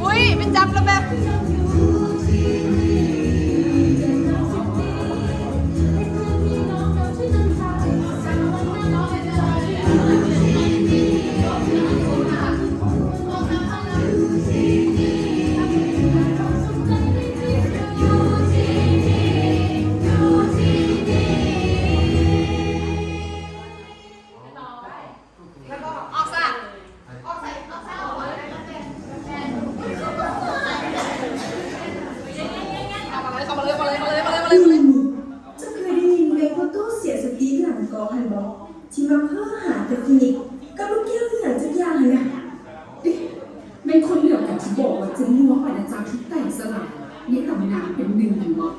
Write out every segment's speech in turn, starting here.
ອຸ້ຍ ໄປຈັບລະແບບ. ເຈົ້າເຄີຍໄດ້ຍິນເບໂກໂຕເສຍສະຕິຫຼັງກອງຫັ້ນບໍ່? ທີ່ມັກເພ້ອຫາແຕ່ຟີນິກກັບລູກແກ້ວອີ່ຫຍັງຈັກຢ່າງຫັ້ນນະ. ເອະ ແມ່ນຄົນດຽວກັນທີ່ບອກວ່າຈະລວມອານາຈັກທີ່ແຕກສະຫຼາຍໃນຕຳນານເປັນໜຶ່ງຫັ້ນບໍ່?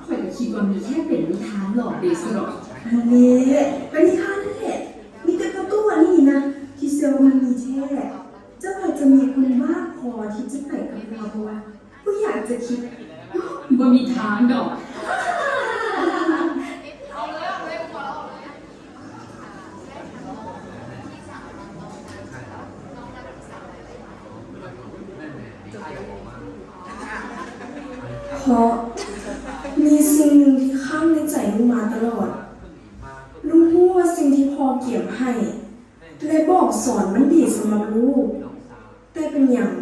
ຂ້ອຍກໍຄິດວ່າມີແຄ່ເປັນນິທານຫຼອກເດຊະດອກ. ນັ້ນແຫຼະ ເປັນນິທານນັ້ນແຫຼະ. ມີແຕ່ພໍ່ຕູ້ອັນນີ້ນີ້ນະ ທີ່ເຊື່ອວ່າມັນມີແທ້. ເຈົ້າວ່າຈະມີຄົນບ້າພໍທີ່ຈະໄປກັບລາວບໍ່ວະ? ບໍ່ຢາກຈະຄິດ. ບໍ່ມີທາງດອກ. ເພາະມີສິ່ງໜຶ່ງທີ່ຄ້າງໃນໃຈລູກມາຕະຫຼອດ. ລູກຮູ້ວ່າສິ່ງທີ່ພໍ່ກຽມໃຫ້ ແລະ ບອກສອນມັນດີສຳລັບລູກ, ແຕ່ເປັນຫຍັງ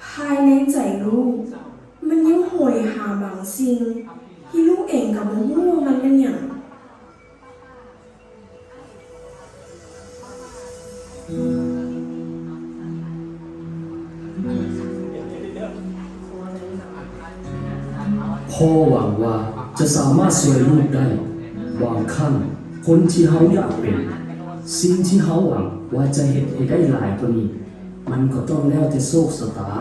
ພາຍໃນໃຈລູກ ມັນຍັງໂຫຍຫາບາງສິ່ງທີ່ລູກເອງກໍບໍ່ຮູ້ວ່າມັນແມ່ນຫຍັງ. ພໍ່ຫວັງວ່າຈະສາມາດຊ່ວຍລູກໄດ້. ບາງຄັ້ງ ຄົນທີ່ເຮົາຢາກເປັນ, ສິ່ງທີ່ເຮົາຫວັງວ່າຈະເຮັດໃຫ້ໄດ້ຫຼາຍກວ່ານີ້, ມັນກໍຕ້ອງແລ້ວແຕ່ໂຊກຊະຕາ.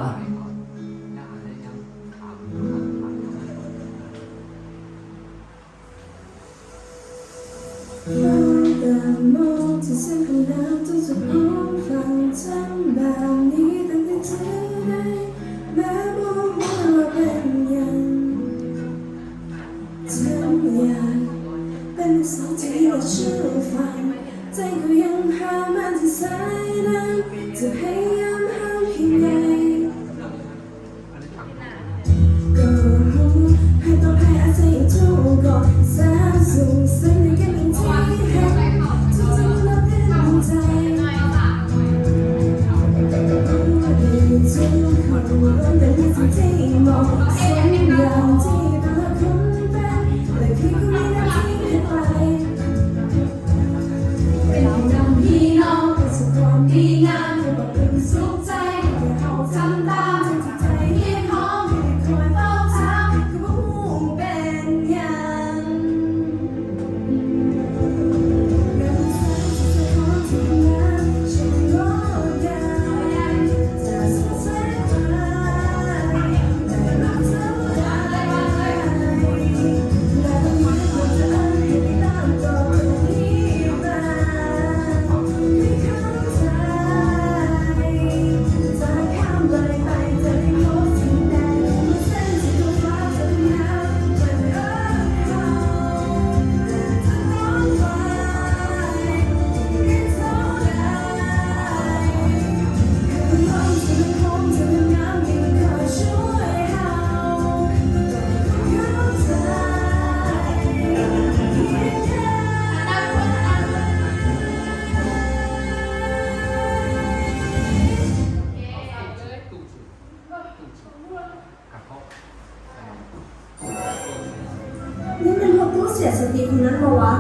ນີ້ແມ່ນຮອດ ຕູ້ເສຍສະຕິຄົນນັ້ນບໍ່ວະ?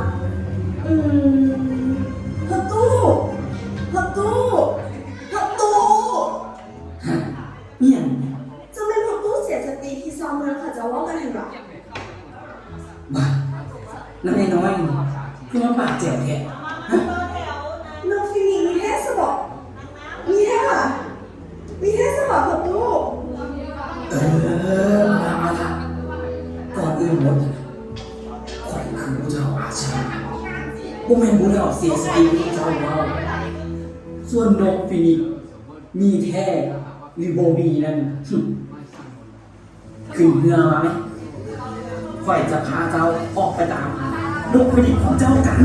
ອືມ ພໍ່ຕູ້ ພໍ່ຕູ້ ພໍ່ຕູ້ ຮະ? ອີ່ຫຍັງ? ຈັ່ງແມ່ນພໍ່ຕູ້ເສຍສະຕິທີ່ຊາວເມືອງເຂົາເຈົ້າເວົ້າກັນຫັ້ນຫວາ? ບ້າ ນາງນ້ອຍ ຄືມາປາກແຈວແທ້? ຮະ? ນ້ອງຟີນິກມີແທ້ຊະບໍ? ມີແທ້ຫວາ? ມີແທ້ຊະຫວາພໍ່ຕູ້? ເອີ ມາລະ ມາລະ ກ່ອນອື່ນໝົດ ຂ້ອຍຄືຜູ້ເຖົ້າອາຊາ ບໍ່ແມ່ນຜູ້ເຖົ້າເສຍສະຕິຄືເຈົ້າເວົ້າ. ສ່ວນນົກຟີນິກມີແທ້ຫຼືບໍ່ມີນັ້ນ ຂຶ້ນເຮືອມາແມະ ຂ້ອຍຈະພາເຈົ້າອອກໄປຕາມນົກຟີນິກຂອງເຈົ້າກັນ.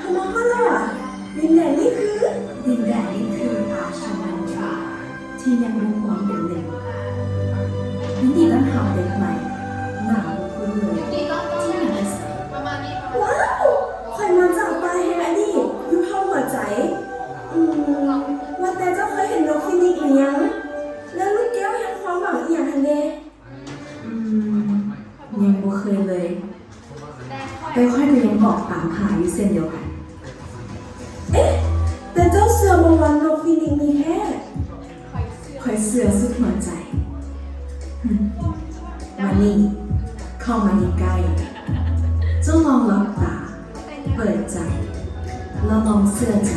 ເຮົາມາຮອດແລ້ວຫວາ? ດິນແດນນີ້ຄື ດິນແດນນີ້ຄືອາຊາມັນທຣາ ທີ່ຍັງຄົງຄວາມເປັນໜຶ່ງ. ຍິນດີຕ້ອນຮັບເດັກໃໝ່ ໜ້າຄຸ້ນໆເລີຍ ທີ່ມາແຕ່ໃສ? ວ້າວ! ຂ້ອຍມາຈາກປ່າແຫ່ງອະດີດ ຢູ່ເຜົ່າຫົວໃຈ. ອືມ ວ່າແຕ່ເຈົ້າເຄີຍເຫັນນົກຟີນິກຫຼືຍັງ? ແລະລູກແກ້ວແຫ່ງຄວາມຫວັງອີ່ຫຍັງຫັ້ນເດ? ອືມ ຍັງບໍ່ເຄີຍເລີຍ ແຕ່ຂ້ອຍກໍຍັງອອກຕາມຫາຢູ່ເຊັ່ນດຽວກັນ. ເອະ! ແຕ່ເຈົ້າເຊື່ອບໍ່ວ່ານົກຟີນິກມີແທ້? ຂ້ອຍເຊື່ອສຸດຫົວໃຈ. ຫຶ ມານີ້ ເຂົ້າມາໃກ້ໆ ເຈົ້າລອງຫຼັບຕາ ເປີດໃຈ ແລ້ວລອງເຊື່ອໃຈ.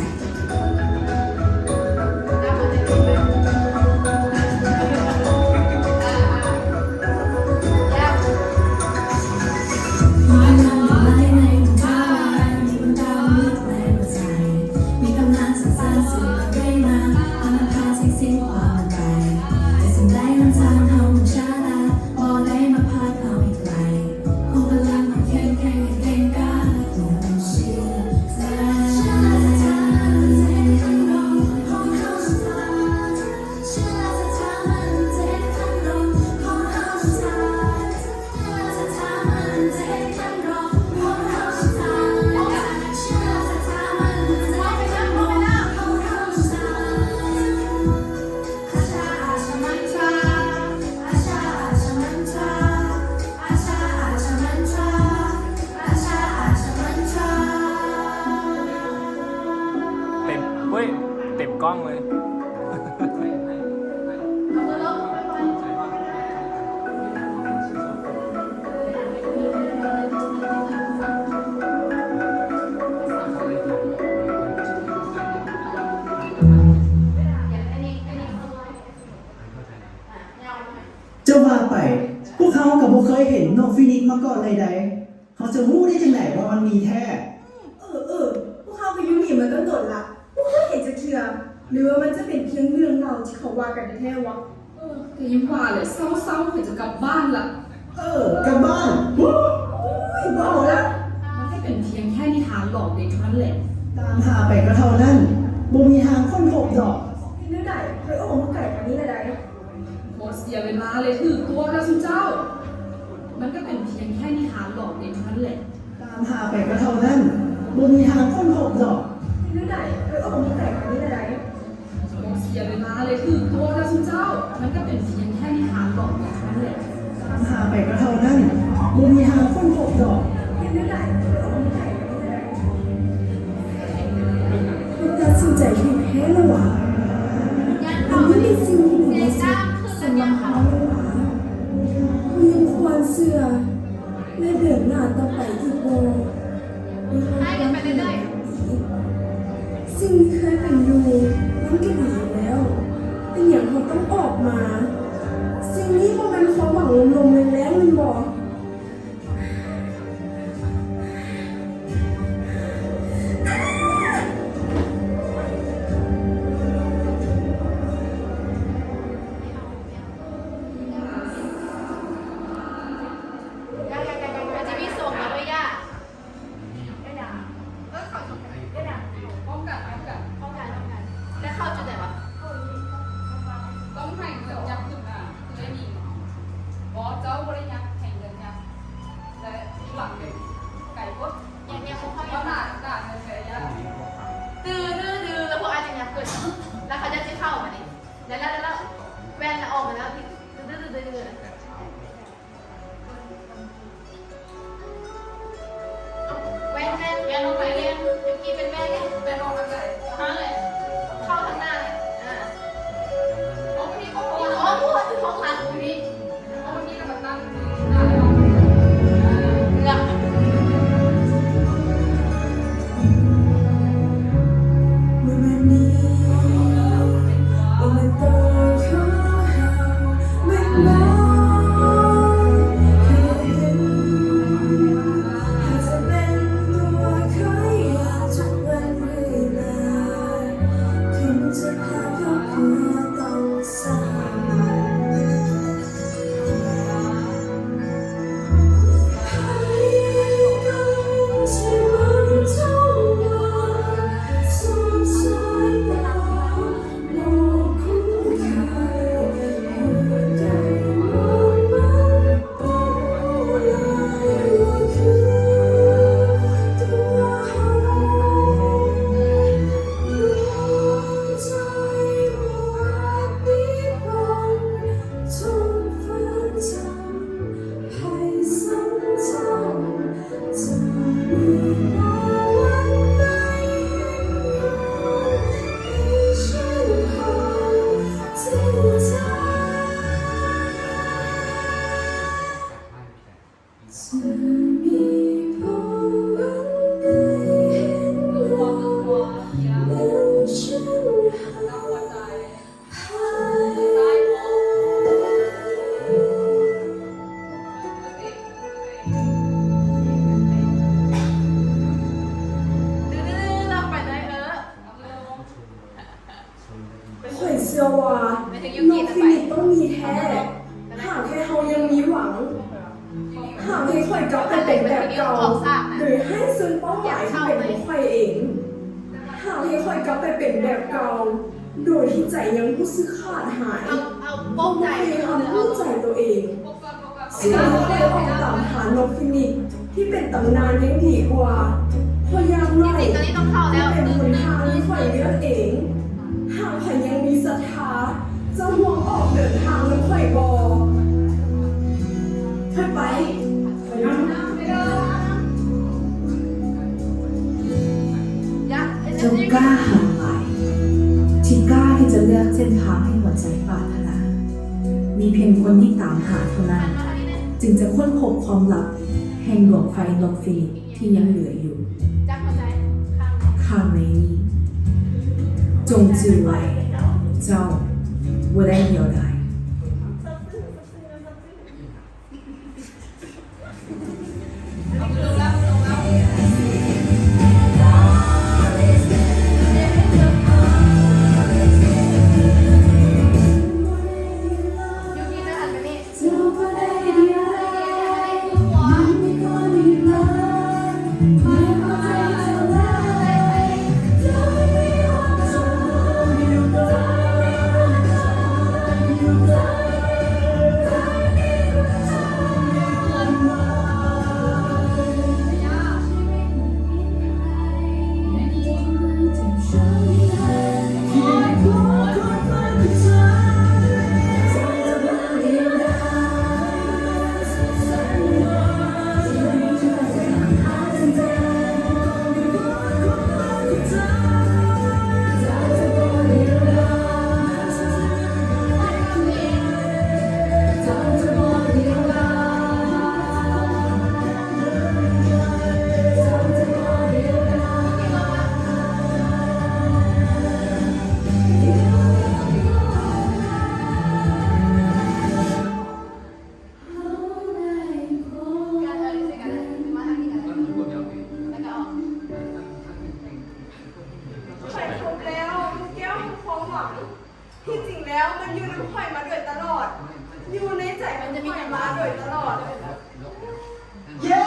ເຕັມ ເວີ້ຍ ເຕັມກ້ອງເລີຍ. ຈະວ່າໄປ ພວກເຮົາກໍບໍ່ເຄີຍເຫັນນົກຟີນິກມາກ່ອນເລີຍໃດ໋. ເຮົາຈະຮູ້ໄດ້ຈັ່ງໃດວ່າມັນມີແທ້? ເອີ ເອີ ພວກເຮົາກໍຢູ່ນີ້ມາຕັ້ງດົນລະ. ຫຼືວ່າມັນຈະເປັນພຽງເລື່ອງເລົ່າທີ່ເຂົາວ່າກັນແທ້ໆວະ? ເອີ ກໍຍັງວ່າແຫຼະ, ເຊົາໆ ຂ້ອຍຈະກັບບ້ານລະ. ເອີ ກັບບ້ານ. ໂອ້ຍ ບໍ່ເອົາລະ. ມັນກໍເປັນພຽງແຄ່ນິທານຫຼອກເດັກເທົ່ານັ້ນແຫຼະ. ຕາມຫາໄປກໍເທົ່ານັ້ນ, ບໍ່ມີທາງຄົ້ນພົບດອກ. ເຮັດແນວໃດ? ຂ້ອຍອອກມາໄກປານນີ້ລະໃດ. ໂຄດເສຍເວລາເລີຍ, ຖືກຕົວະແລ້ວຊຸມເຈົ້າ. ມັນກໍເປັນພຽງແຄ່ນິທານຫຼອກເດັກເທົ່ານັ້ນແຫຼະ. ຕາມຫາໄປກໍເທົ່ານັ້ນ, ບໍ່ມີທາງຄົ້ນພົບດອກ. ເຮັດແນວໃດ? ຂ້ອຍອອກມາໄກປານນີ້ລະໃດ. ໂຄດເສຍເວລາເລີຍ, ຖືກຕົວະແລ້ວຊຸມເຈົ້າ. ມັນກໍເປັນພຽງແຄ່ນິທານຫຼອກເດັກເທົ່ານັ້ນແຫຼະ. ຕາມຫາໄປກໍເທົ່ານັ້ນ, ບໍ່ມີທາງຄົ້ນພົບດອກ. ເຮັດແນວໃດ? ຂ້ອຍອອກມາໄກປານນີ້ລະໃດ. ຂ້ອຍຕັດສິນໃຈຖືກແທ້ແລ້ວຫວາ? ອັນນີ້ເປັນສິ່ງທີ່ດີທີ່ສຸດສຳລັບເຮົາແລ້ວຫວາ? ເຮົາຍັງຄວນເຊື່ອ ແລະ ເດີນໜ້າຕໍ່ໄປອີກບໍ່? ຫຼືເຮົາຄວນຖອຍຫຼັງກັບດີ? ສິ່ງທີ່ເຄີຍເປັນຢູ່ມັນກໍດີຢູ່ແລ້ວ, ເປັນຫຍັງເຮົາຕ້ອງອອກມາ? ສິ່ງນີ້ບໍ່ແມ່ນຄວາມຫວັງລົມໆແລ້ງໆແມ່ນບໍ່? ຂ້ອຍເຊື່ອວ່ານ້ອງຟີນິດຕ້ອງມີແທ້. ຫາກແຄ່ເຮົາຍັງມີຫວັງ, ຫາກໃຫ້ຂ້ອຍກັບໄປເປັນແບບເກົ່າ ໂດຍໃຫ້ເຊິ່ງເປົ້າໝາຍທີ່ເປັນຂອງຂ້ອຍເອງ, ຫາກໃຫ້ຂ້ອຍກັບໄປເປັນແບບເກົ່າ ໂດຍທີ່ໃຈຍັງຮູ້ສຶກຂາດຫາຍ, ບໍ່ພະຍາຍາມຮູ້ໃຈໂຕເອງ. ສິ່ງທີ່ຂ້ອຍອອກຕາມຫານ້ອງຟີນິດ ທີ່ເປັນຕຳນານຍັງດີກວ່າ, ເພາະຢ່າງໜ້ອຍກໍເປັນຫົນທາງທີ່ຂ້ອຍເລືອກເອງ. ຫາກໃຜຍັງມີສັດທາ ຈະຮ່ວມອອກເດີນທາງນຳຂ້ອຍບໍ່? ຂ້ອຍໄປ, ຂ້ອຍນຳ. ເຈົ້າກ້າຫາງຫຼາຍ ທີ່ກ້າທີ່ຈະເລືອກເສັ້ນທາງທີ່ຫົວໃຈປາດຖະໜາ. ມີພຽງຄົນທີ່ຕາມຫາເທົ່ານັ້ນ ຈຶ່ງຈະຄົ້ນພົບຄວາມລັບແຫ່ງດວງໄຟນົກຟີນິດທີ່ຍັງເຫຼືອຢູ່ຂ້າງໃນນີ້. ຈົ່ງຈື່ໄວ້, ເຈົ້າບໍ່ໄດ້ດຽວດາຍ. ເອົາມືລົງແລ້ວ ມືລົງແລ້ວ. ມັນຢູ່ນຳຂ້ອຍມາໂດຍຕະຫຼອດ ຢູ່ໃນໃຈຂອງຂ້ອຍມາໂດຍຕະຫຼອດ. ເຢ້!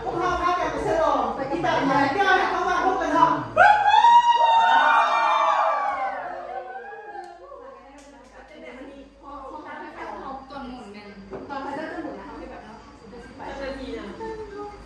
ພວກເຮົາພາກັນໄປສະຫຼອງ ອີ່ຕາຍາຍ ການ